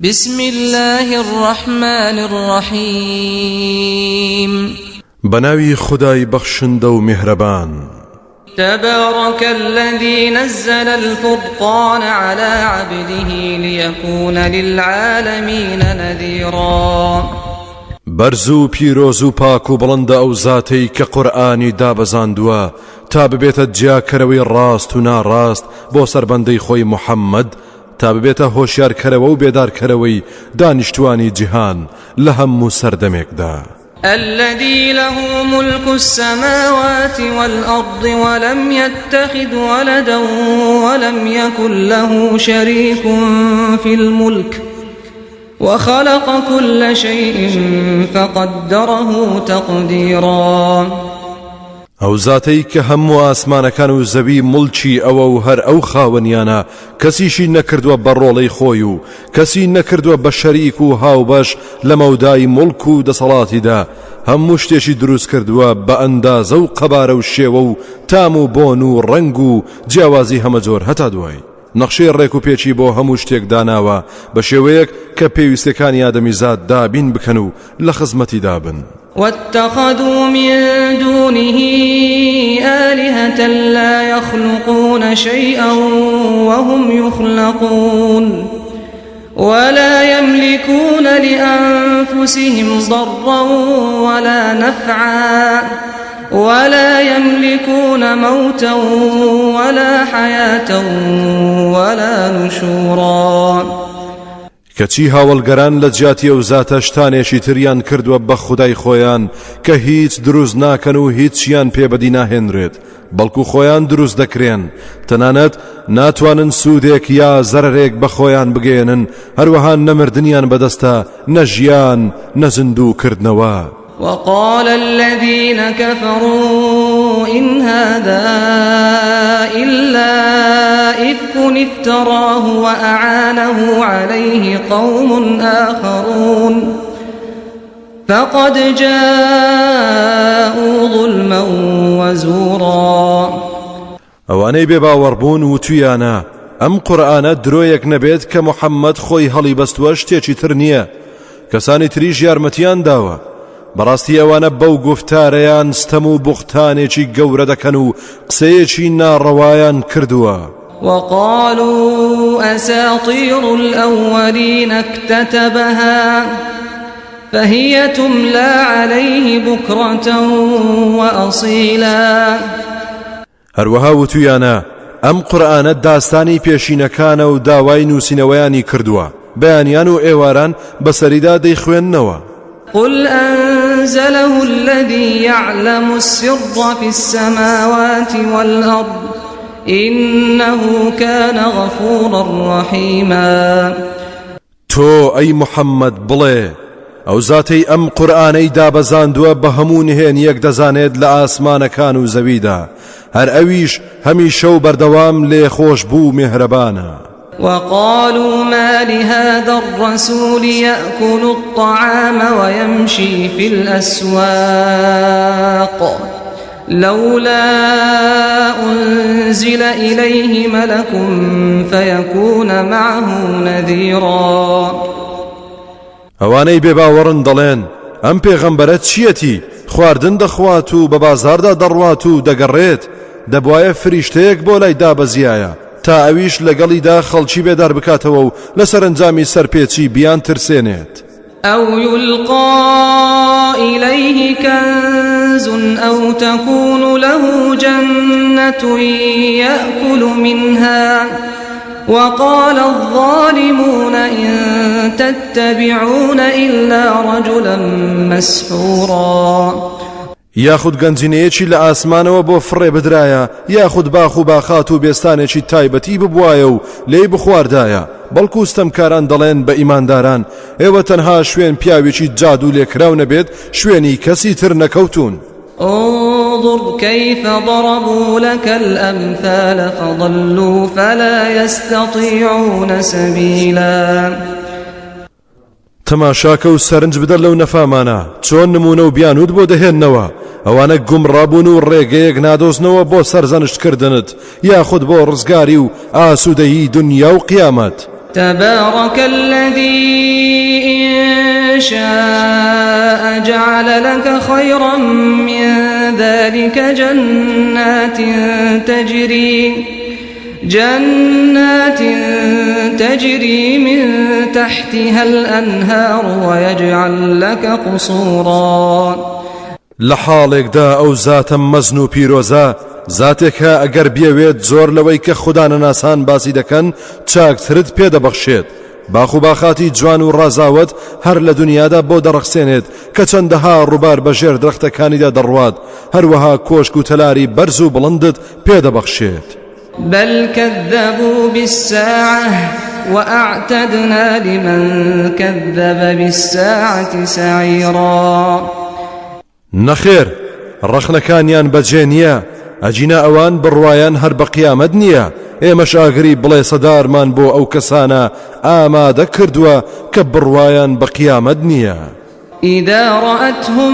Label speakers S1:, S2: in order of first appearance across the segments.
S1: بسم اللە الرحمن الرحیم.
S2: بەناوی خودای بەخشندە و میهرەبان.
S1: تبارک الذی نزل الفرقان علی عبده لیکون للعالمین نذیرا.
S2: بەرز و پیرۆز و پاک و بڵندە ئەو زاتەی کە قورئانی دابەزاندووە تا ببێتە جیاکەرەوەی ڕاست و ناڕاست بۆ سەر بەندەی خۆی محەممەد تا ببێتە هۆشیارکەرەوە و بێدارکەرەوەی دانیشتوانی جیهان لە هەموو سەردەمێکدا.
S1: الذي له ملك السماوات والأرض ولم يتخذ ولدا ولم يكن له شريك في الملك وخلق كل شيء فقدره تقديرا.
S2: ئەو زاتەی کە هەموو ئاسمانەکان و زەوی موڵکی ئەوە و هەر ئەو خاوەنیانە، کەسیشی نەکردووە بە ڕۆڵەی خۆی و کەسی نەکردووە بە شەریک و هاوبەش لە مەودای موڵک و دەسەڵاتیدا، هەموو شتێکی دروست کردووە بە ئەندازە و قەبارە و شێوە و تام و بۆن و ڕەنگ و جیاوازی هەمەجۆر هەتا دوایی. نەخشەی ڕێک و پێکی بۆ هەموو شتێک داناوە بە شێوەیەک کە پێویستیەکانی ئادەمیزاد دابین بکەن و لە خزمەتیدا بن.
S1: واتخذوا من دونه آلهة لا يخلقون شيئا وهم يخلقون ولا يملكون لأنفسهم ضرا ولا نفعا ولا يملكون موتا ولا حياة ولا نشورا.
S2: کەچی هاوەڵگەران لە جیاتی ئەو زاتە شتانێکی تریان کردووە بە خودای خۆیان کە هیچ دروست ناکەن و هیچیان پێ بەدی ناهێنرێت بەڵکو خۆیان دروست دەکرێن تەنانەت ناتوانن سوودێک یا زەرەرێک بە خۆیان بگەیەنن هەروەها نەمردنیان بەدەستە نە ژیان نە زیندوو کردنەوە.
S1: وقال الذين كفروا إن هذا إلا إفك افتراه وأعانه عليه قوم آخرون فقد جاءوا ظلما وزورا.
S2: ئەوانەی بێ باوەڕ بوون وتویانە ئەم قورئانە درۆیەک نەبێت کە محەممەد خۆی هەڵیبەستووە شتێکی تر نییە کەسانی تریش یارمەتیان داوە بەڕاستی ئەوانە بەو گوفتارەیان ستەم و بوختانێکی گەورە دەکەن و قسەیەکی ناڕەوایان کردووە.
S1: وقالوا أساطير الأولين اكتتبها فهي تملى عليه بكرة وأصيلا.
S2: هەروەها وتویانە، ئەم قورئانە داستانی پێشینەکانە و داوای نووسینەوەیانی کردووە، بەیانیان و ئێواران بەسەریدا دەیخوێننەوە.
S1: قل أنزله الذي يعلم السر في السماوات والأرض إنه كان غفورا رحیما.
S2: تۆ ئەی محەممەد بڵێ، ئەو زاتەی ئەم قورئانەی دابەزاندووە بە هەموو نهێنییەک دەزانێت لە ئاسمانەکان و زەویدا، هەر ئەویش هەمیشە و بەردەوام لێخۆشبوو و مێهرەبانە.
S1: وقالوا ما لهذا الرسول يأكل الطعام ويمشي في الأسواق لولا أنزل إليه ملك فيكون معه نذيرا.
S2: ئەوانەی بێباوەڕن دەڵێن، ئەم پێغەمبەرە چییەتی، خواردن دەخوات و بە بازاڕدا دەڕوات و دەگەڕێت، دەبوایە فریشتەیەک بۆ لای دابەزیایە، تا ئەویش لەگەڵیدا خەڵکی بێدار بکاتەوە و لە سەرەنجامی سەرپێچی بیانترسێنێت.
S1: أو يلقى إليه كنز أو تكون له جنة يأكل منها وقال الظالمون إن تتبعون إلا رجلا مسحورا.
S2: یاخود گەنجینەیەکی لە ئاسمانەوە بۆ فڕێ بدرایە یاخود باخ و باخات و بێستانێکی تایبەتی ببوایە و لێی بخواردایە بەڵکو ستەمکاران دەڵێن بە ئیمانداران ئێوە تەنها شوێن پیاوێکی جادوو لێکراو نەبێت شوێنی کەسی تر نەکەوتوون.
S1: انظر كيف ضربوا لك الأمثال فضلوا فلا يستطيعون سبيلا.
S2: تەماشاکە و سەرنج بدە لەو نەفامانە چۆن نمونە و بیانوت بۆ دەهێننەوە ئەوانە گومڕابوون و ڕێگەیەک نادۆزنەوە بۆ سەرزەنشتکردنت یاخود بۆ ڕزگاری و ئاسوودەیی دنیا و قیامەت.
S1: تبارك الذي إن شاء جعل لك خيرا من ذلك جنات تجري جنات تجري من تحتها الأنهار ويجعل لك قصورا.
S2: لە حاڵێکدا ئەو زاتە مەزن و پیرۆزە زاتێکە ئەگەر بیەوێت زۆر لەوەی کە خودانەناسان باسی دەکەن چاکترت پێدەبەخشێت، باخ و باخاتی جوان و ڕازاوەت هەر لە دنیادا بۆ دەڕەخسێنێت کە چەندەها ڕووبار بە ژێر درەختەکانیدا دەڕوات، هەروەها کۆشک و تەلاری بەرز و بڵندت پێدەبەخشێت.
S1: بل كذبوا بالساعة وأعتدنا لمن كذب بالساعة سعيرا.
S2: نەخێر ڕەخنەکانیان بەجێ نییە، ئەگینا ئەوان بڕوایان هەر بە قیامەت نییە، ئێمەش ئاگری بڵێسەدارمان بۆ ئەو کەسانە ئامادە کردووە کە بڕوایان بە قیامەت نییە.
S1: إذا رأتهم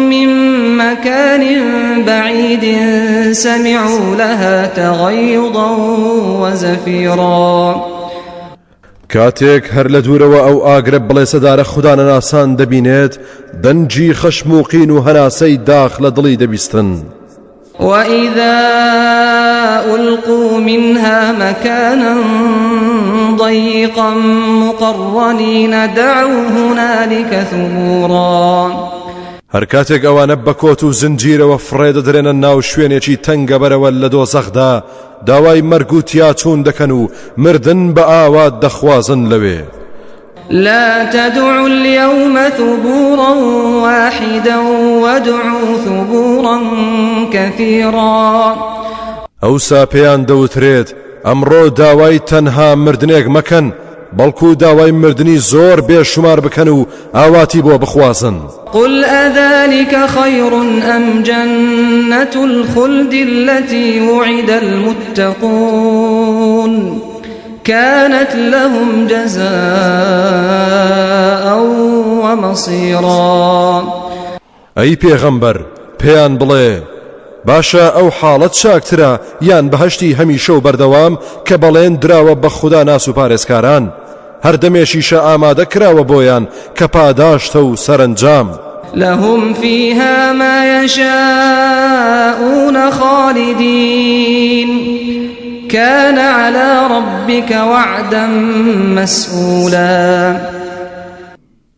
S1: من مكان بعيد سمعوا لها تغيظا وزفيرا.
S2: کاتێک هەر لە دوورەوە ئەو ئاگرە بڵێسەدارە خودانەناسان دەبینێت، دەنگی خەشم و قین و هەناسەی داخ لە دڵی دەبیستن.
S1: وإذا ألقوا منها مكانا ضيقا مقرنين دعوا هنالك ثبورا.
S2: هەر کاتێک ئەوانە بە کۆت و زنجیرەوە فڕێ دەدرێنە ناو شوێنێکی تەنگەبەرەوە لە دۆزەخدا، داوای مەرگ و تیاچوون دەکەن و مردن بە ئاوات دەخوازن لەوێ.
S1: لا تدعوا اليوم ثبورا واحدا وادعوا ثبورا كثيرا.
S2: ئەوسا پێیان دەوترێت ئەمڕۆ داوای تەنها مردنێک مەکەن، بەڵکو داوای مردنی زۆر بێشومار بکەن و ئاواتی بۆ بخوازن.
S1: قل أذلك خير أم جنة الخلد التي وعد المتقون كانت لهم جزاء ومصيرا.
S2: ئەی پێغەمبەر پێیان بڵێ باشە ئەو حاڵەت چاکترە یان بەهەشتی هەمیشە و بەردەوام کە بەڵێن دراوە بە خودا ناس و پارێزکاران، هەردەمێکیشە ئامادە کراوە بۆیان کە پاداشتە و سەرەنجام.
S1: لهم فيها ما يشاءون خالدين كان على ربك وعدا مسئولا.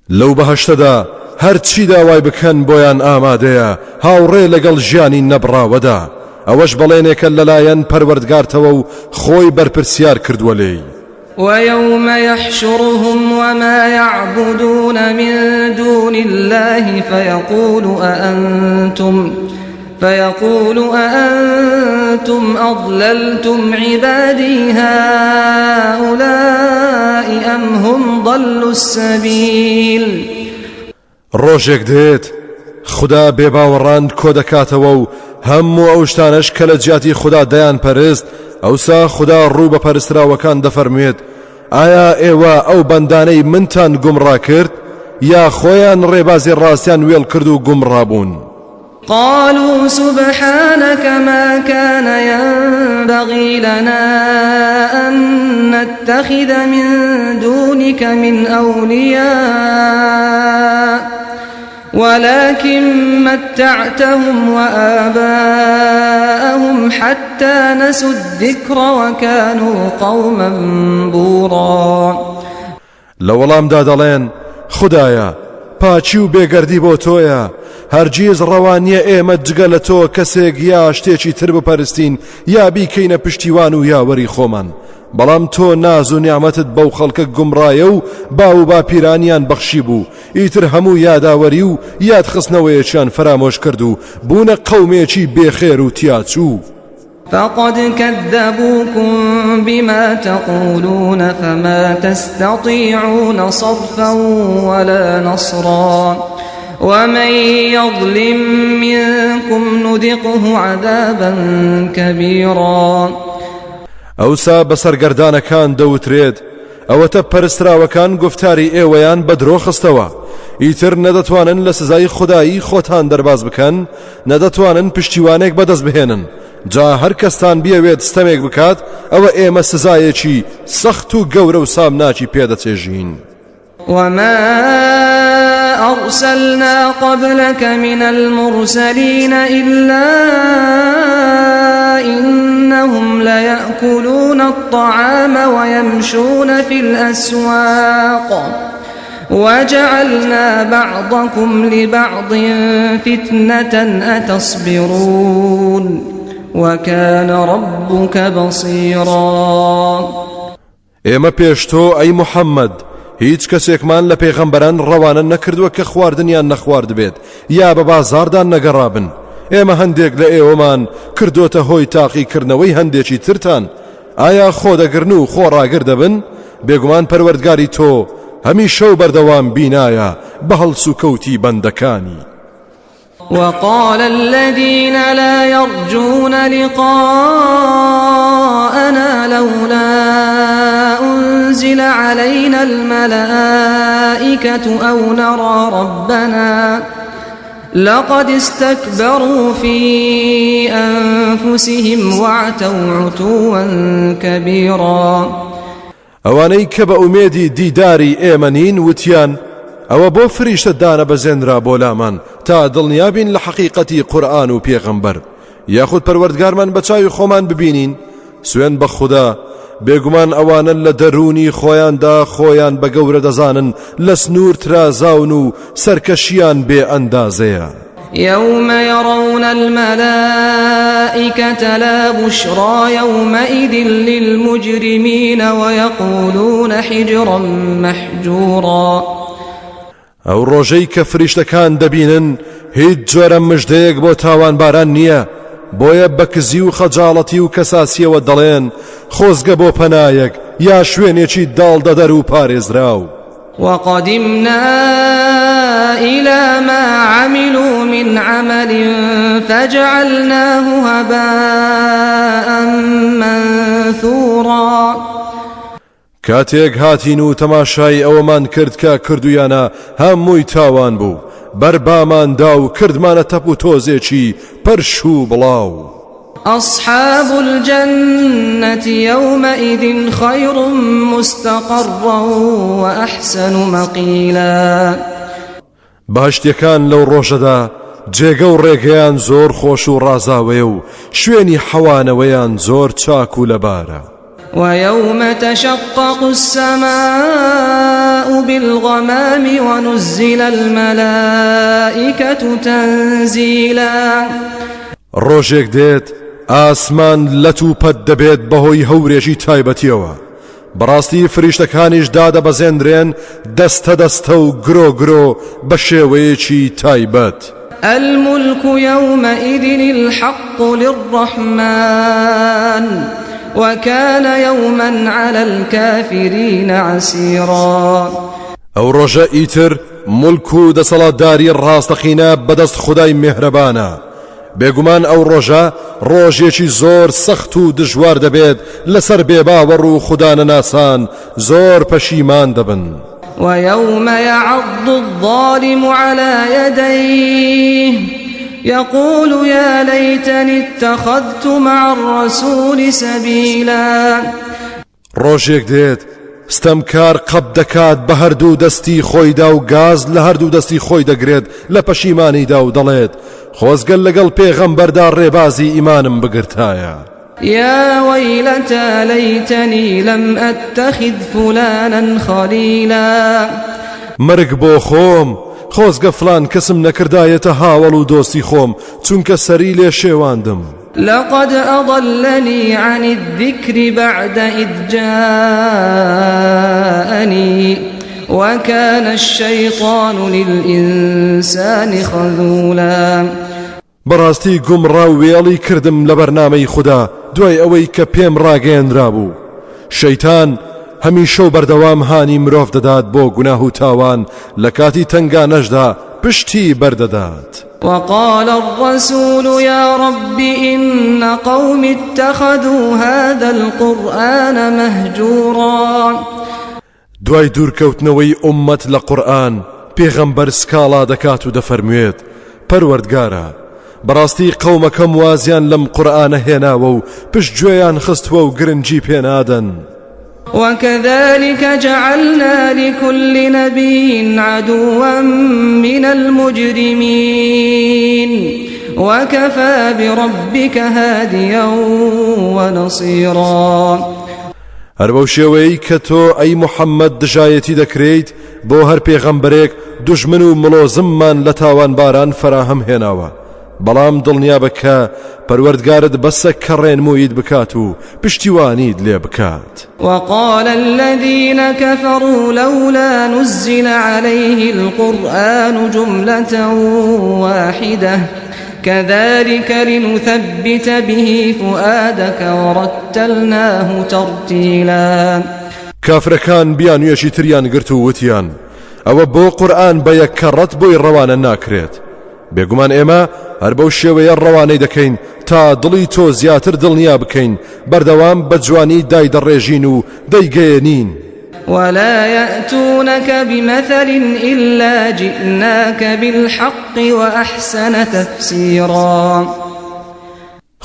S2: لەو بەهەشتەدا هەرچی داوای بکەن بۆیان ئامادەیە، هاوڕێ لەگەڵ ژیانی نەبڕاوەدا، ئەوەش بەڵێنێکە لەلایەن پەروەردگارتەوە و خۆی بەرپرسیار کردووە لێی.
S1: ويوم يحشرهم وما يعبدون من دون الله فيقول أأنتم أضللتم عبادي هؤلاء أم هم ضلوا السبيل.
S2: ڕۆژێک دێت خودا بێباوەڕان کۆ دەکاتەوە و هەموو ئەو شتانەش کە لە جیاتی خودا دەیان پەرست، ئەوسا خودا ڕوو بە پەرستراوەکان دەفەرموێت ئایا ئێوە ئەو بەندانەی منتان گومڕا کرد یا خۆیان ڕێبازی ڕاستیان وێڵ کرد و گومڕا بوون؟
S1: قالوا سبحانك ما كان ينبغي لنا أن نتخذ من دونك من أولياء ولكن متعتهم وآباءهم حتى نسوا الذكر وكانوا قوما بورا.
S2: لە وەڵامدا دەڵێن خدایە پاچی و بێگەردی بۆ تۆیە، هەرگیز ڕەوانیە ئێمە جگە لە تۆ کەسێک یا شتێکی تر بپەرستین یا بیکەینە پشتیوان و یاوەری خۆمان، بەڵام تۆ ناز و نیعمەتت بەو خەڵکە گومڕایە و باو و باپیرانیان بەخشی بوو، ئیتر هەموو یاداوەری و یادخستنەوەیەکیان فەرامۆش کرد و بوونە قەومێکی بێخێر و تیاچوو.
S1: فقد كذبوكم بما تقولون فما تستطيعون صرفا ولا نصرا ومن يظلم منكم نذقه عذابا كبيرا.
S2: ئەوسا بەسەرگەردانەکان دەوترێت ئەوەتە پەرستراوەکان گفتاری ئێوەیان بە درۆ خستەوە، ئیتر نەدەتوانن لە سزای خودایی خۆتان دەرباز بکەن، نەدەتوانن پشتیوانێک بەدەست بهێنن. جا هەر کەستان بیەوێت ستەمێک بکات ئەوە ئێمە سزایەکی سەخت و گەورە و سامناکی پێدەچێژین.
S1: وما أرسلنا قبلك من المرسلين إلا إنهم ليأكلون الطعام ويمشون في الأسواق وجعلنا بعضكم لبعض فتنة أتصبرون وكان ربك بصيرا.
S2: ئێمە پێش تۆ ئەی محەممەد هیچ کەسێکمان لە پێغەمبەران ڕەوانە نەکردووە کە خواردنیان نەخواردبێت یا بە بازاڕدا نەگەڕابن ئێمە هەندێک لە ئێوەمان کردۆتە هۆی تاقیکردنەوەی هەندێکی ترتان ئایا خۆ دەگرن و خۆ ڕاگر دەبن؟ بێگومان پەروەردگاری تۆ هەمیشە و بەردەوام بینایە بە هەڵسوکەوتی بەندەکانی.
S1: وقال الذين لا يرجون لقاءنا لولا أنزل علينا الملائكة أو نرى ربنا لقد استكبروا في أنفسهم وعتوا عتوا كبيرا.
S2: ئەوانەی کە بە ئومێدی دیداری ئێمە نین وتیان، ئەوە بۆ فریشتە دانەبەزێنرا بۆ لامان تا دڵنیابین لە حەقیقەتی قورئان و پێغەمبەر یاخود پەروەردگارمان بە چاوی خۆمان ببینین سوێن بە خودا بێگومان ئەوانە لە دەروونی خۆیاندا خۆیان بە گەورە دەزانن لە سنوور ترازاون و سەرکەشیان بێ ئەندازەیە.
S1: يوم يرون الملائكة لا بشرى يومئذ للمجرمين ويقولون حجرا محجورا.
S2: ئەو ڕۆژەی کە فریشتەکان دەبینن هیچ جۆرە مژدەیەک بۆ تاوانباران نییە، بۆیە بە کزی و خەجاڵەتی و کەساسیەوە دەڵێن خۆزگە بۆ پەنایەک یا شوێنێکی داڵدەدەر و پارێزراو.
S1: وقدمنا إلى ما عملوا من عمل فجعلناه هباء منثورا.
S2: کاتێک هاتین و تەماشای ئەوەمان کرد کە کردویانە هەمووی تاوان بوو، بەر بامان دا و کردمانە تەپ و تۆزێکی پەرش و بڵاو.
S1: أصحاب الجنة يومئذ خير مستقرا وأحسن مقیلا.
S2: بەهەشتیەکان لەو ڕۆژەدا جێگە و ڕێگەیان زۆر خۆش و ڕازاوەیە و شوێنی حەوانەوەیان زۆر چاک و لەبارە.
S1: ويوم تشقق السماء بالغمام ونزل الملائكة تنزيلا.
S2: ڕۆژێک دێت ئاسمان لەت و پەت دەبێت بەهۆی هەورێکی تایبەتیەوە، بەڕاستی فریشتەکانیش دادەبەزێندرێن دەستە دەستە و گرۆ گرۆ بە شێوەیەکی تایبەت.
S1: الملك يومئذ الحق للرحمن وكان يوما على الكافرين عسيرا.
S2: ئەو ڕۆژە ئیتر مولک و دەسەڵاتداری ڕاستەقینە بەدەست خودای میهرەبانە، بێگومان ئەو ڕۆژە ڕۆژێکی زۆر سەخت و دژوار دەبێت لەسەر بێباوەڕ و خودانەناسان زۆر پەشیمان دەبن.
S1: ويوم يعض الظالم على يديه يقول يا ليتني اتخذت مع الرسول سبيلا.
S2: ڕۆژێک دێت ستەمکار قەپ دەکات بە هەردوو دەستی خۆیدا و گاز لە هەردوو دەستی خۆی دەگرێت لە پەشیمانیدا و دەڵێت خۆزگە لەگەڵ پێغەمبەردا ڕێبازی ئیمانم بگرتایە.
S1: يا ويلتى ليتني لم أتخذ فلانا خليلا.
S2: مەرگ بۆ خۆم، خۆزگە فلان کەسم نەکردایەتە هاوەڵ و دۆستی خۆم، چونکە سەری لێ شێواندم.
S1: لقد أضلني عن الذكر بعد إذ جاءني وكان الشيطان للإنسان خذولا.
S2: بەڕاستی گومڕا و وێڵی کردم لە بەرنامەی خودا دوای ئەوەی کە پێم ڕاگەیەنرابوو. شەیتان هەمیشە و بەردەوام هانی مرۆڤ دەدات بۆ گوناه و تاوان، لە کاتی تەنگانەشدا پشتی بەردەدات.
S1: وقال الرسول يا رب إن قومي اتخذوا هذا القرآن مهجورا.
S2: دوای دوورکەوتنەوەی ئوممەت لە قورئان، پێغەمبەر سکاڵا دەکات و دەفەرموێت، پەروەردگارا، بەڕاستی قەومەکەم وازیان لەم قورئانە هێناوە و پشتگوێیان خستووە و گرنگی پێنادەن.
S1: وكذلك جعلنا لكل نبي عدوا من المجرمين وكفى بربك هاديا ونصيرا.
S2: هەر بەو شێوەیەی کە تۆ ئەی محەممەد دژایەتی دەکرێیت بۆ هەر پێغەمبەرێک دوژمن و مڵۆزممان لە تاوانباران فەراهەم هێناوە بەڵام دڵنیابە کە پەروەردگارت بەسە کە ڕێنموویت بکات و پشتیوانیت لێ بکات.
S1: وقال الذين كفروا لولا نزل عليه القرآن جملة واحدة كذلك لنثبت به فؤادك ورتلناه ترتيلا.
S2: کافرەکان بیانوویەکی تریان گرت و وتیان، ئەوە بۆ قورئان بە یەک کەڕەت بۆی ڕەوانە ناکرێت؟ بێگومان ئێمە هەر بەو شێوەیە ڕەوانەی دەکەین تا دڵی تۆ زیاتر دڵنیا بکەین، بەردەوام بە جوانی دایدەڕێژین و دەیگەیەنین.
S1: ولا یأتونک بمثل إلا جئناک بالحق وأحسن تفسیرا.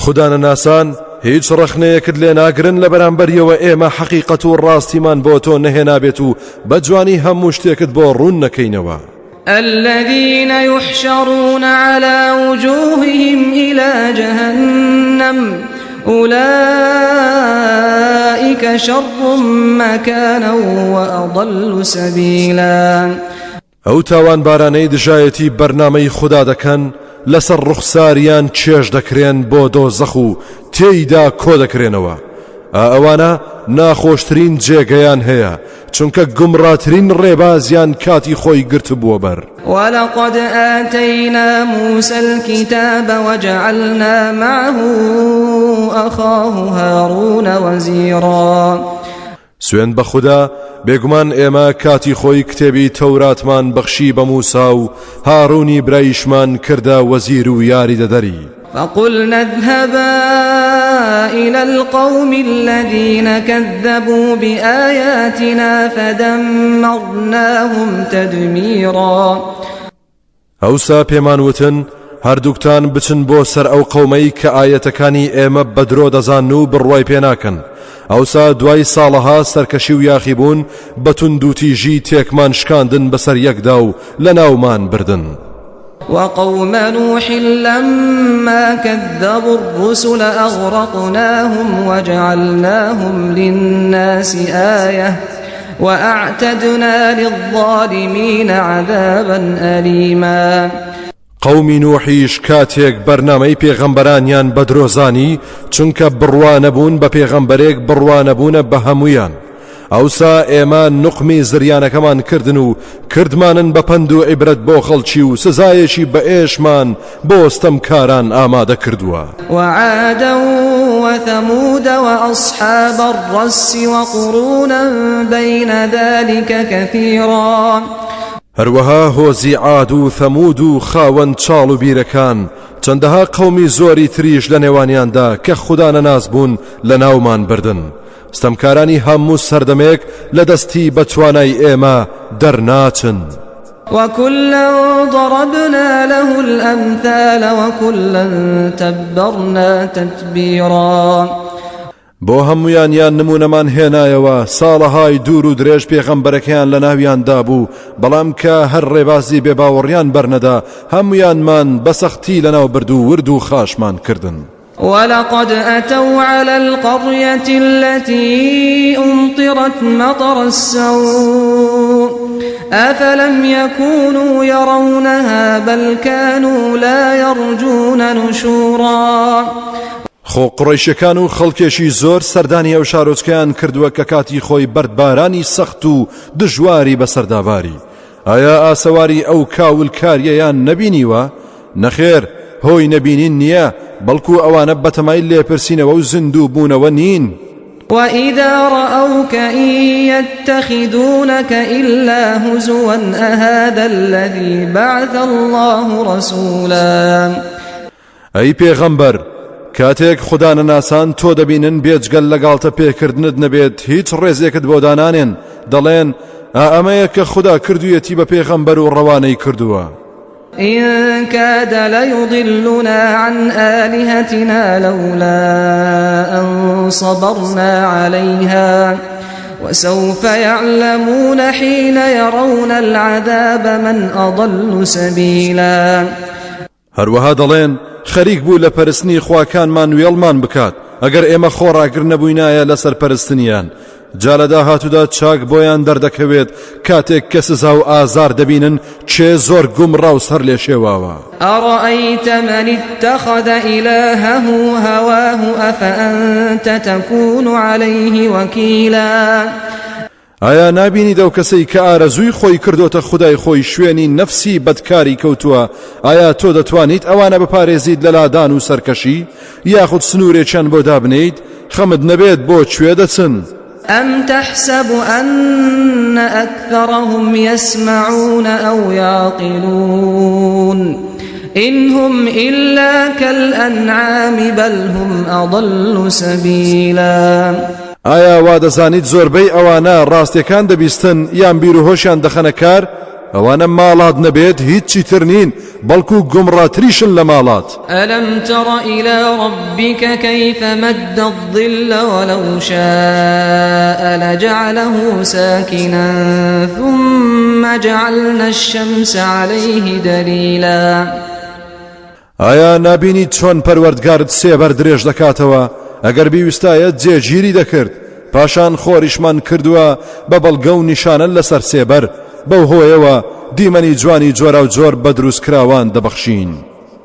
S2: خودانەناسان هیچ ڕەخنەیەکت لێ ناگرن لە بەرامبەریەوە ئێمە حەقیقەت و ڕاستیمان بۆ تۆ نەهێنابێت و بە جوانی هەموو شتێکت بۆ ڕوون نەکەینەوە.
S1: الذين يحشرون على وجوههم إلى جهنم أولئك شر مكانا وأضل سبيلا.
S2: ئەو تاوانبارانەی دژایەتی بەرنامەی خودا دەکەن لەسەر ڕوخساریان چێژ دەکرێن بۆ دۆزەخ و تێیدا کۆدەکرێنەوە، ئا ئەوانە ناخۆشترین جێگەیان هەیە، چونکە گومڕاترین ڕێبازیان کاتی خۆی گرتبووە بەر.
S1: ولقد آتینا موسی الکتاب وجعلنا معه أخاه هارون وزیرا.
S2: سوێند بە خودا بێگومان ئێمە کاتی خۆی کتێبی تەوراتمان بەخشی بە موسا و هاڕونی برایشمان کردە وەزیر و یاریدەدەری.
S1: فقلنا اذهبا إلى القوم الذين كذبوا بآياتنا فدمرناهم تدميرا.
S2: ئەوسا پێمان وتن، هەردووکتان بچن بۆ سەر ئەو قەومەی کە ئایەتەکانی ئێمە بە درۆ دەزانن و بڕوای پێ ناکەن، ئەوسا دوای ساڵەها سەرکەشی و یاخیبوون بە توندوتیژی تێکمان شکاندن بەسەر یەکدا و لەناومان بردن.
S1: وقوم نوح لما كذبوا الرسل أغرقناهم وجعلناهم للناس آية وأعتدنا للظالمين عذابا أليما.
S2: قەومی نوحیش کاتێک بەرنامەی پێغەمبەرانیان بە درۆ زانی، چونکە بڕوا نەبوون بە پێغەمبەرێک بڕوا نەبوونە بە هەموویان، ئەوسا ئێمە نوقمی زریانەکەمان کردن و کردمانن بە پەند و عیبرەت بۆ خەڵکی و سزایەکی بەئێشمان بۆ ستەمکاران ئامادە کردووە.
S1: وعادا وثمود وأصحاب الرس وقرونا بين ذلك كثيرا.
S2: هەروەها هۆزی عاد و ثەمود و خاوەن چاڵ و بیرەکان، چەندەها قەومی زۆری تریش لە نێوانیاندا کە خودا نەناس بوون لەناومان بردن. ستەمکارانی هەموو سەردەمێک لە دەستی بە توانای ئێمە دەرناچن.
S1: وكلا ضربنا له الأمثال وكلا تبرنا تتبیرا.
S2: بۆ هەموویانیان نموونەمان هێنایەوە، ساڵەهای دوور و درێژ پێغەمبەرەکەیان لەناویاندا بوو، بەڵام کە هەر ڕێبازی بێباوەڕیان بەرنەدا، هەموویانمان بە سەختی لەناوبرد و ورد و خاشمان کردن.
S1: ولقد أتوا على القرية التي أمطرت مطر السوء أفلم يكونوا يرونها بل كانوا لا يرجون نشورا.
S2: خۆ قوڕەیشەکان و خەڵکێکی زۆر سەردانی ئەو شارۆچکەیان کردووە کە کاتی خۆی بەردبارانی سەخت و دژواری بەسەردا باری، ئایا ئاسەواری ئەو کاولکارییەیان نەبینیوە؟ نەخێر، هۆی نەبینین نییە، بەڵکو ئەوانە بەتەمای لێپرسینەوە و زیندوو بوونەوە نین.
S1: وإذا رأوك إن يتخذونك إلا هزوا أهذا الذي بعث الله رسولا.
S2: ئەی پێغەمبەر، کاتێک خودانەناسان تۆ دەبینن بێجگەل لە گاڵتە پێکردنت نەبێت هیچ ڕێزێکت بۆ دانانێن، دەڵێن، ئا ئەمەیە کە خودا کردوویەتی بە پێغەمبەر و ڕەوانەی کردووە.
S1: إن كاد ليضلنا عن آلهتنا لولا أن صبرنا عليها وسوف يعلمون حين يرون العذاب من أضل سبيلا.
S2: هەروەها دەڵێن، خەریک بوو لە پەرستنی خواکانمان وێڵمان بکات، ئەگەر ئێمە خۆڕاگر نەبووینایە لەسەر پەرستنیان، جا لە داهاتوودا چاک بۆیان دەردەکەوێت کاتێک کە سزا و ئازار دەبینن کێ زۆر گومڕا و سەرلێشێواوە.
S1: أرأيت من اتخذ إلهه هواه أفأنت تكون عليه وكيلا.
S2: ئایا نابینیت ئەو کەسەی کە ئارەزووی خۆی کردۆتە خودای خۆی شوێنی نەفسی بەدکاری کەوتووە، ئایا تۆ دەتوانیت ئەوانە بپارێزیت لە لادان و سەرکەشی، یاخود سنوورێکیان بۆ دابنێیت، خەمت نەبێت بۆ کوێ دەچن؟
S1: أم تحسب أن أكثرهم يسمعون أو يعقلون إن هم إلا كالأنعام بل هم أضل سبيلا.
S2: ئایا وا دەزانیت زۆربەی ئەوانە ڕاستیەکان دەبیستن یان بیروهۆشیان دەخەنە کار؟ ئەوانە ماڵات نەبێت هیچی تر نین بەڵکو گومڕاتریشن لە ماڵات.
S1: ألم تر إلى ربك كيف مد الظل ولو شاء لجعله ساكنا ثم جعلنا الشمس عليه دليلا.
S2: ئایا نابینیت چۆن پەروەردگارت سێبەر درێژ دەکاتەوە ئەگەر بیویستایە جێگیری دەکرد پاشان خۆریشمان کردووە بە بەڵگە و نیشانە لەسەر سێبەر بەو هۆیەوە دیمەنی جوانی جۆراوجۆر بە دروستکراوان دەبەخشین.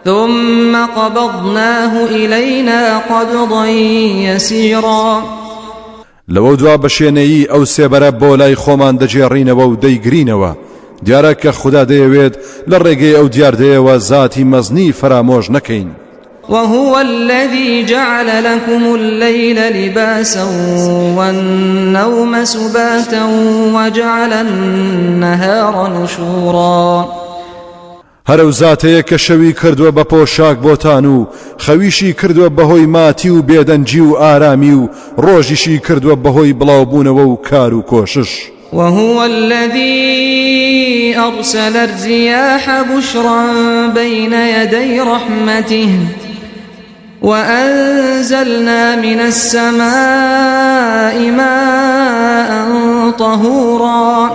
S1: ثم قبضناه إلينا قبضا يسيرا.
S2: لەوەودوا بە شێنەیی ئەو سێبەرە بۆ لای خۆمان دەگێڕینەوە و دەیگرینەوە، دیارە کە خودا دەیەوێت لە ڕێگەی ئەو دیاردەیەوە زاتی مەزنی فەرامۆش نەکەین.
S1: وهو الذی جعل لکم اللیل لباسا والنوم سباتا وجعل النهار نشورا.
S2: هەر ئەو زاتەیە کە شەوی کردووە بە پۆشاک بۆتان و خەویشی کردووە بەهۆی ماتی و بێدەنگی و ئارامی و ڕۆژیشی کردووە بەهۆی بڵاوبوونەوە و کار و کۆشش.
S1: وهو الذی أرسل الرياح بشرا بین یدی رحمته وأنزلنا من السماء ماء طهورا.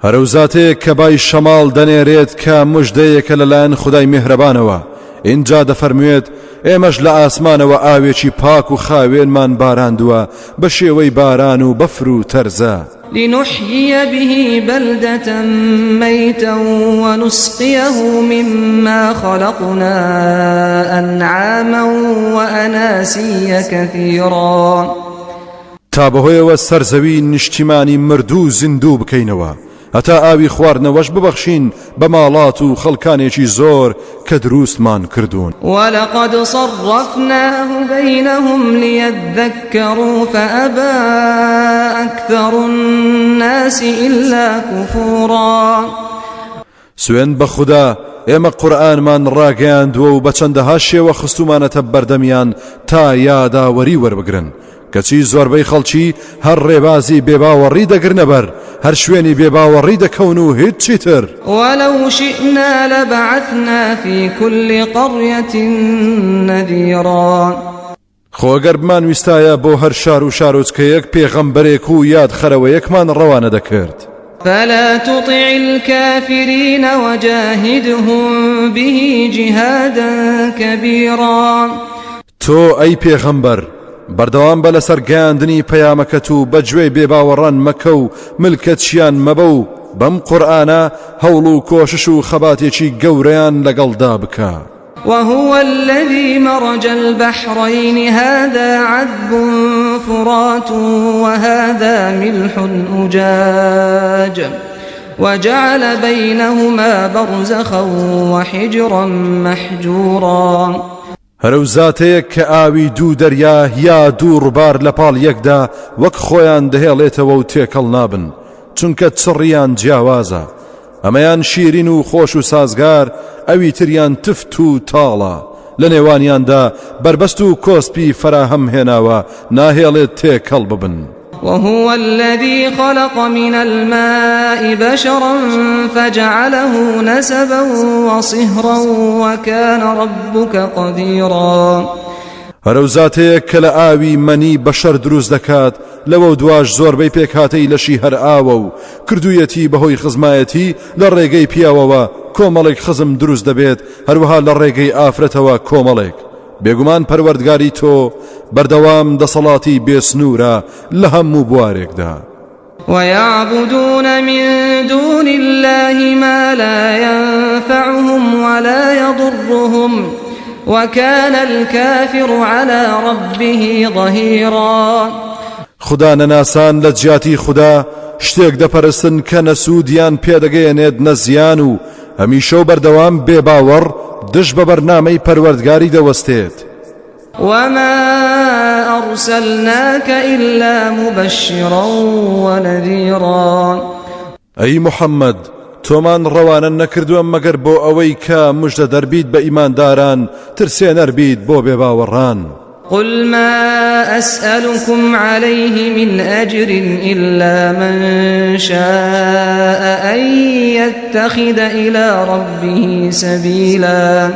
S2: هەر ئەو زاتەیە کە بای شەماڵ دەنێرێت کە مژدەیەکە لەلایەن خودای میهرەبانەوە، ئینجا دەفەرموێت، ئێمەش لە ئاسمانەوە ئاوێکی پاک و خاوێنمان باراندووە بە شێوەی باران و بەفر و تەرزە.
S1: لنحیی به بلدة میتا ونسقیه مما خلقنا أنعاما وأناسیا کثیرا.
S2: تا بەهۆیەوە سەر زەوی نیشتیمانی مردوو زیندوو بکەینەوە، هەتا ئاوی خواردنەوەش ببەخشین بە ماڵات و خەڵکانێکی زۆر کە دروستمان کردوون.
S1: ولقد صرفناه بینهم لیذکروا فأبی اکثر الناس الا کفورا.
S2: سوێند بە خودا ئێمە قورئانمان ڕاگەیاندووە و بە چەندەها شێوە خستوومانەتە بەردەمیان تا یاداوەری وەربگرن، کەچی زۆربەی خەڵکی هەر ڕێبازی بێباوەڕی دەگرنە بەر، هەر شوێنی بێباوەڕی دەکەون و هیچی تر.
S1: ولو شئنا لبعثنا فی كل قریة نذیرا.
S2: خۆ گەر بمانویستایە بۆ هەر شار و شارۆچکەیەک پێغەمبەرێک و یادخەرەوەیەکمان ڕەوانە دەکرد.
S1: فلا تطع الكافرین وجاهدهم به جهادا کبیرا.
S2: تۆ ئەی پێغەمبەر بەردەوام بە لەسەر گەیاندنی پەیامەکەت و بەگوێی بێباوەڕان مەکە و ملکەچیان مەبە و بەم قورئانە هەوڵ و کۆشش و خەباتێکی گەورەیان لەگەڵدا بکە.
S1: وهو الذي مرج البحرين هذا عذب فرات وهذا ملح أجاج وجعل بينهما برزخا وحجرا محجورا.
S2: هەر ئەو زاتەیە کە ئاوی دوو دەریا یا دوو ڕووبار لە پاڵ یەکدا وەک خۆیان دەهێڵێتەوە و تێکەڵ نابن، چونکە چڕیان جیاوازە، ئەمەیان شیرین و خۆش و سازگار، ئەوی تریان تفت و تاڵە، لە نێوانیاندا بەربەست و کۆسپی فەراهەم هێناوە ناهێڵێت تێکەڵ ببن.
S1: وهو الذي خلق من الماء بشرا فجعله نسبا وصهرا وكان ربك قديرا.
S2: هەر ئەو زاتەیە کە لە ئاوی مەنی بەشەر دروست دەکات، لەوەو دواش زۆربەی پێکهاتەی لەشی هەر ئاوە و کردوویەتی بەهۆی خزمایەتی لە ڕێگەی پیاوەوە کۆمەڵێک خزم دروست دەبێت هەروەها لە ڕێگەی ئافرەتەوە کۆمەڵێک بێگومان پەروەردگاری تۆ بەردەوام دەسەڵاتی بێسنوورە لە هەموو بوارێکدا.
S1: ويعبدون من دون الله ما لا ينفعهم ولا يضرهم وكان الكافر على ربه ظهيرا.
S2: خودا نەناسان لە جیاتی خودا شتێک دەپەرستن کە نە سوودیان پێدەگەیەنێت نە زیان و هەمیشە و بەردەوام بێباوەڕ دژ بە بەرنامەی پەروەردگاری دەوەستێت.
S1: وما أرسلناك إلا مبشرا ونذيرا.
S2: ئەی محەممەد تۆمان ڕەوانە نەکردووە مەگەر بۆ ئەوەی کە مژدە دەربیت بە ئیمانداران ترسێنەر بیت بۆ بێباوەڕان.
S1: قل ما أسألكم عليه من أجر إلا من شاء أن يتخذ إلى ربه سبيلا.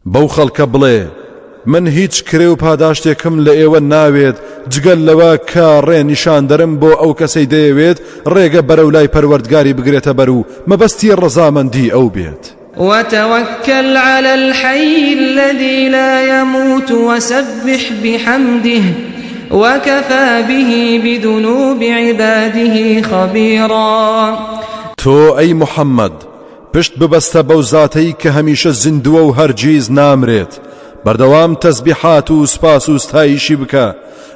S2: بەو خەڵکە بڵێ من هیچ کرێ و پاداشتێکم لە ئێوە ناوێت جگەل لەوە کە ڕێ نیشاندەرم بۆ ئەو کەسەی دەیەوێت ڕێگە بەرەو لای پەروەردگاری بگرێتە بەر و مەبەستی ڕەزامەندی ئەو بێت.
S1: وتوکل علی الحی الذی لا یموت وسبح بحمده وکفی به بذنوب عباده خبیرا.
S2: تۆ ئەی محەممەد پشت ببەستە بەو زاتەی کە هەمیشە زیندووە و هەرگیز نامرێت، بەردەوام تەسبیحات و سوپاس و ستایشی بکە،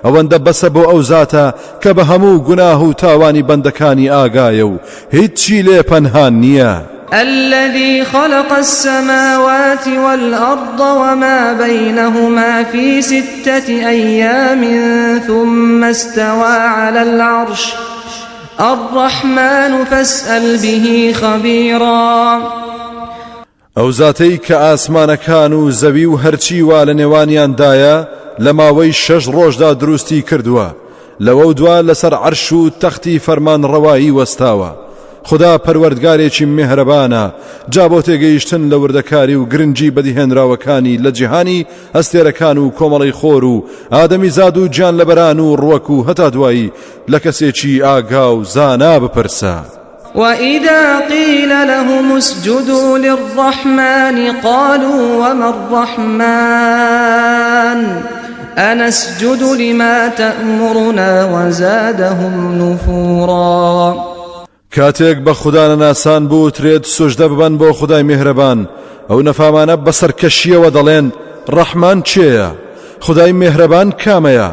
S2: ئەوەندە بەسە بۆ ئەو زاتە کە بە هەموو گوناه و تاوانی بەندەکانی ئاگایە و هیچی لێ پەنهان نییە.
S1: الذي خلق السماوات والأرض وما بينهما في ستة أيام ثم استوى على العرش الرحمن فاسأل به خبیرا.
S2: ئەو زاتەی کە ئاسمانەکان و زەوی و هەرچی وا لە نێوانیاندایە لە ماوەی شەش ڕۆژدا دروستی کردووە، لەوەودوا لەسەر عەرش و تەختی فەرمانڕەوایی وەستاوە. خودا پەروەردگارێکی میهرەبانە، جا بۆ تێگەیشتن لە وردەکاری و گرنگی بەدیهێنراوەکانی لە جیهانی ئەستێرەکان و کۆمەڵەی خۆر و ئادەمیزاد و گیانلەبەران و ڕوەک و هەتا دوایی لە کەسێکی ئاگا و زانا بپرسە.
S1: وإذا قيل لهم اسجدوا للرحمن قالوا وما الرحمن أنسجد لما تأمرنا وزادهم نفورا.
S2: کاتێک بە خودانەناسان بوترێت سوجدە ببەن بۆ خودای میهرەبان، ئەو نەفامانە بە سەرکەشییەوە دەڵێن، ڕەحمان کێیە؟ خودای میهرەبان کامەیە؟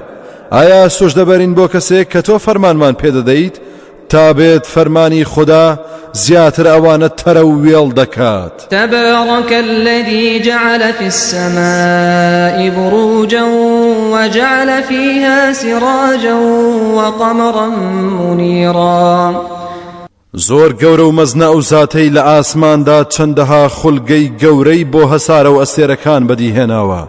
S2: ئایا سوجدە بەرین بۆ کەسێک کە تۆ فەرمانمان پێدەدەیت؟ تا بێت فەرمانی خودا زیاتر ئەوانە تەرە و وێڵ دەکات.
S1: تبارك الذي جعل في السماء بروجا وجعل فيها سراجا وقمرا منيرا.
S2: زۆر گەورە و مەزنە ئەو زاتەی لە ئاسماندا چەندەها خولگەی گەورەی بۆ هەسارە و ئەستێرەکان بەدیهێناوە،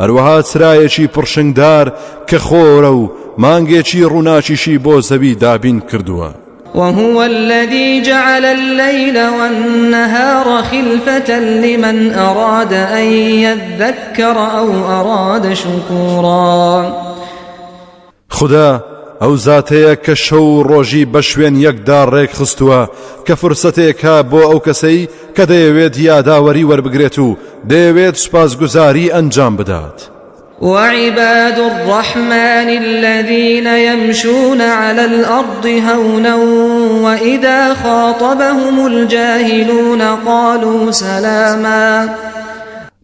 S2: هەروەها چرایەکی پڕشنگدار کە خۆرە و مانگێکی ڕووناکیشی بۆ زەوی دابین کردووە.
S1: وهو الذي جعل الليل والنهار خلفة لمن أراد أن يذكر أو أراد شكورا.
S2: خودا ئەو زاتەیە کە شەو و ڕۆژی بە شوێن یەکدا ڕێکخستووە کە فرسەتێکە بۆ ئەو کەسەی کە دەیەوێت یاداوەری وەربگرێت و دەیەوێت سوپاسگوزاری ئەنجام بدات.
S1: وعباد الرحمن الذين يمشون على الأرض هونا وإذا خاطبهم الجاهلون قالوا سلاما.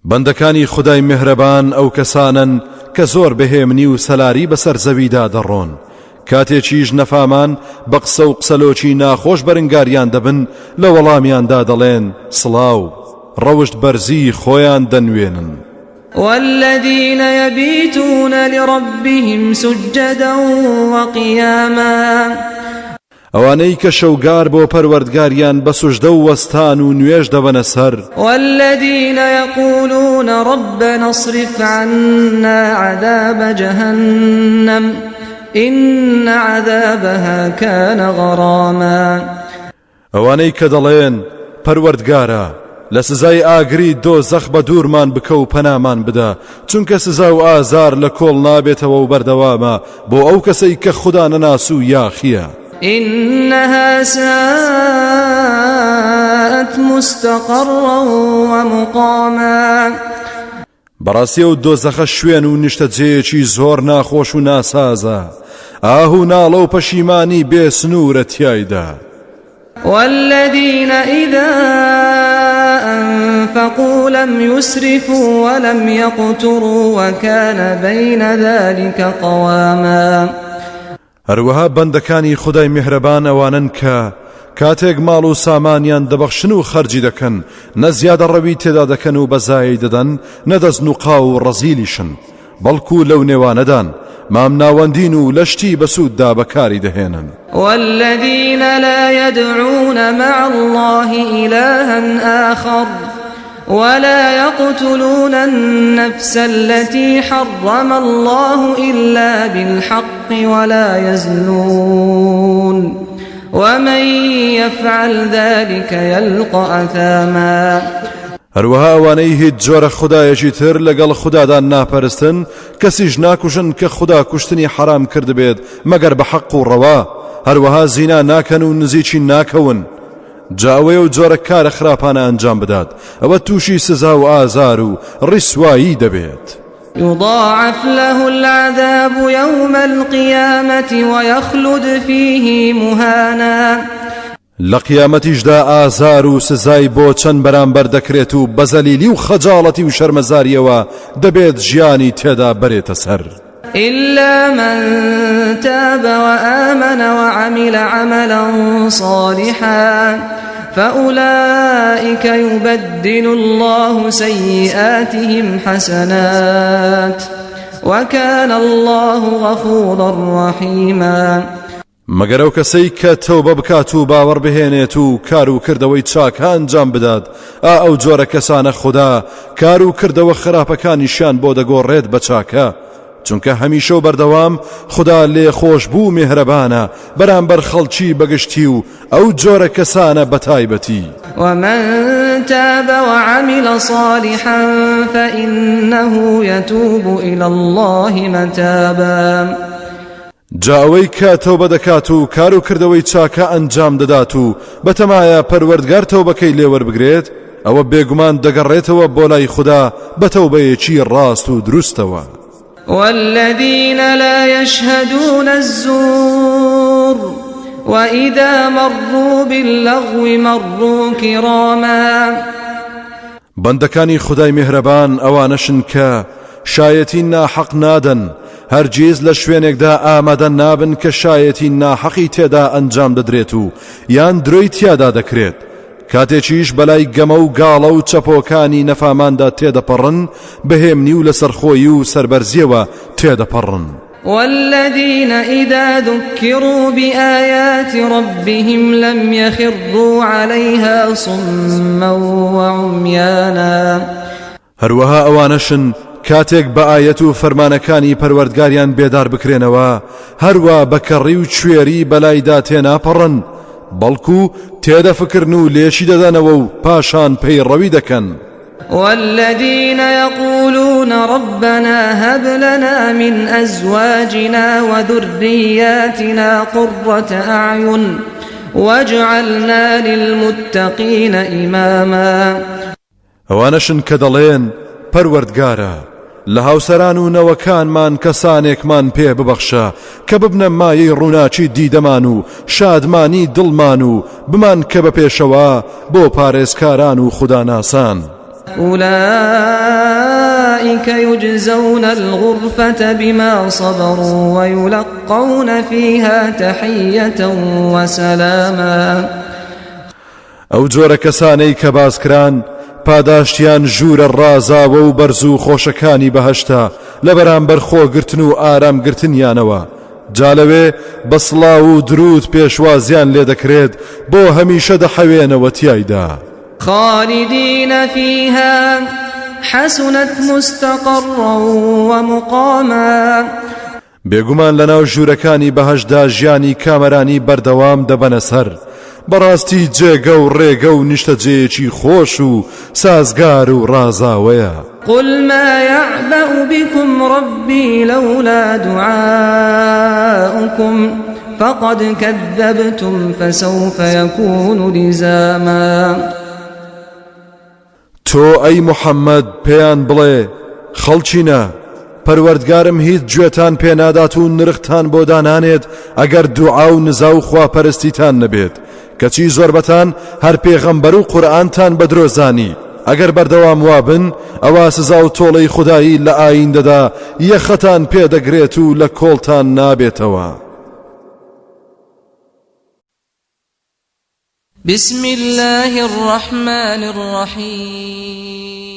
S2: بەندەکانی خودای میهرەبان ئەو کەسانەن کە زۆر بە هێمنی و سەلاری بەسەر زەویدا دەڕۆن، کاتێکیش نەفامان بە قسە و قسەلۆکی ناخۆش بەرنگاریان دەبن لە وەڵامیاندا دەڵێن سڵاو، ڕەوشت بەرزی خۆیان دەنوێنن.
S1: والذین یبیتون لربهم سجدا وقیاما.
S2: ئەوانەی کە شەوگار بۆ پەروەردگاریان بە سوجدە و وەستان و نوێژ دەبەنە سەر.
S1: والذین یقولون ربنا اصرف عنا عذاب جهنم. إن عذابها كان غراما.
S2: ئەوانەی کە دەڵێن، پەروەردگارا، لە سزای ئاگری دۆزەخ بە دوورمان بکە و پەنامان بدە، چونکە سزا و ئازار لە کۆڵ نابێتەوە و بەردەوامە بۆ ئەو کەسەی کە خودا نەناس و یاخییە.
S1: إنها ساءت مستقرا ومقاما.
S2: بەڕاستی ئەو دۆزەخە شوێن و نیشتەجێیەکی زۆر ناخۆش و ناسازە، ئاه و ناڵە و پەشیمانی بێ سنوورە تیایدا.
S1: والذین إذا أنفقوا لم يسرفوا ولم يقتروا وكان بين ذلك قواما.
S2: هەروەها بەندەکانی خودای میهرەبان ئەوانەن کە کاتێک ماڵ و سامانیان دەبەخشن و خەرجی دەکەن نە زیادەڕەوی تێدا دەکەن و بەزایەی دەدەن نە دەستنوقاو و ڕەزیلیشن بەڵکو لەو نێوانەدان مامناوەندین و لە شتی بەسووددا بەکاری دەهێنن.
S1: والذین لا يدعون مع الله إلها آخر ولا يقتلون النفس التي حرم الله إلا بالحق ولا يزنون ومن يفعل ذلك يلق أثاما.
S2: هەروەها ئەوانەی هیچ جۆرە خودایەکی تر لەگەڵ خودادا ناپەرستن، کەسیش ناکوژن کە خودا کوشتنی حەرام کردبێت مەگەر بە حەق و ڕەوا، هەروەها زینا ناکەن و نزیکی ناکەون، جا ئەوەی ئەو جۆرە کارە خراپانە ئەنجام بدات ئەوە تووشی سزا و ئازار و ڕیسوایی دەبێت.
S1: یضاعف له العذاب یوم القیامة ویخلد فیه مهانا.
S2: لە قیامەتیشدا ئازار و سزای بۆ چەند بەرامبەر دەکرێت و بە زەلیلی و خەجاڵەتی و شەرمەزاریەوە دەبێت ژیانی تێدا بەرێتە سەر.
S1: إلا من تاب وآمن وعمل عملا صالحا فأولئك يبدل الله سيئاتهم حسنات وكان الله غفورا رحيما.
S2: مەگەر ئەو کەسەی کە تەوبە بکات و باوەڕ بهێنێت و کار و کردەوەی چاکە ئەنجام بدات، ئا ئەو جۆرە کەسانە خودا کار و کردەوە خراپەکانیشیان بۆ دەگۆڕێت بە چاکە، چونکە هەمیشە و بەردەوام خودا لێخۆشبوو و میهرەبانە بەرامبەر خەڵکی بەگشتی و ئەو جۆرە کەسانە بەتایبەتی.
S1: ومن تاب وعمل صالحا فإنه يتوب إلى الله متابا.
S2: جا ئەوەی کە تەوبە دەکات و کار و کردەوەی چاکە ئەنجام دەدات و بەتەمایە پەروەردگار تەوبەکەی لێ وەربگرێت، ئەوە بێگومان دەگەڕێتەوە بۆ لای خودا بە تەوبەیەکی ڕاست و دروستەوە.
S1: والذین لا یشهدون الزور وإذا مروا باللغو مروا کراما.
S2: بەندەکانی خودای میهرەبان ئەوانەشن کە شایەتی ناحەق نادەن، هەرگیز لە شوێنێکدا ئامادە نابن کە شایەتی ناحەقی تێدا ئەنجام دەدرێت و یان درۆی تیادا دەکرێت، کاتێکیش بەلای گەمە و گاڵە و چەپۆکانی نەفاماندا تێدەپەڕن، بە هێمنی و لەسەرخۆیی و سەربەرزییەوە تێدەپەڕن.
S1: والذین اذا ذکروا بآیات ربهم لم یخروا علیها صما وعمیانا.
S2: هەروەها ئەوانەشن کاتێک بە ئایەت و فەرمانەکانی پەروەردگاریان بێدار بکرێنەوە هەروا بە کەڕی و کوێری بەلایدا تێناپەڕن بەڵکو تێدەفکرن و لێکی دەدەنەوە و پاشان پەیڕەوی دەکەن.
S1: والذین یقولون ربنا هب لنا من أزواجنا وذریاتنا قرة أعین واجعلنا للمتقین إماما.
S2: ئەوانەشن کە دەڵێن، پەروەردگارا، لە هاوسەران و نەوەکانمان کەسانێکمان پێ ببەخشە کە ببنە مایەی ڕووناکی دیدەمان و شادمانی دڵمان و بمانکە بە پێشەوا بۆ پارێزکاران و خوداناسان.
S1: أولئک یجزون الغرفة بما صبروا ویلقون فیها تحیة وسلاما.
S2: ئەو جۆرە کەسانەی کە باس کران پاداشتیان ژوورە ڕازاوە و بەرز و خۆشەکانی بەهەشتە لە بەرامبەر خۆگرتن و ئارام گرتنیانەوە، جا لەوێ بە سڵاو و دروود پێشوازیان لێ دەکرێت بۆ هەمیشە دەحەوێنەوە تیایدا.
S1: خالدین فیها حسنت مستقرا ومقاما.
S2: بێگومان لەناو ژوورەکانی بەهەشتدا ژیانی کامەرانی بەردەوام دەبەنە سەر، بەڕاستی جێگە و ڕێگە و نیشتەجێیەکی خۆش و سازگار و ڕازاوەیە.
S1: قل ما یعبأ بکم ربی لولا دعاؤکم فقد کذبتم فسوف یکون لزاما.
S2: تۆ ئەی محەممەد پێیان بڵێ، خەڵکینە، پەروەردگارم هیچ گوێتان پێ نادات و نرختان بۆ دانانێت ئەگەر دوعا و نزا و خواپەرستیتان نەبێت، کەچی زۆربەتان هەر پێغەمبەر و قورئانتان بە درۆ زانی، ئەگەر بەردەوام وابن ئەوا سزا و تۆڵەی خودایی لە ئایندەدا یەخەتان پێ دەگرێت و لە کۆڵتان نابێتەوە.
S1: بسم اللە الرحمن الرحیم.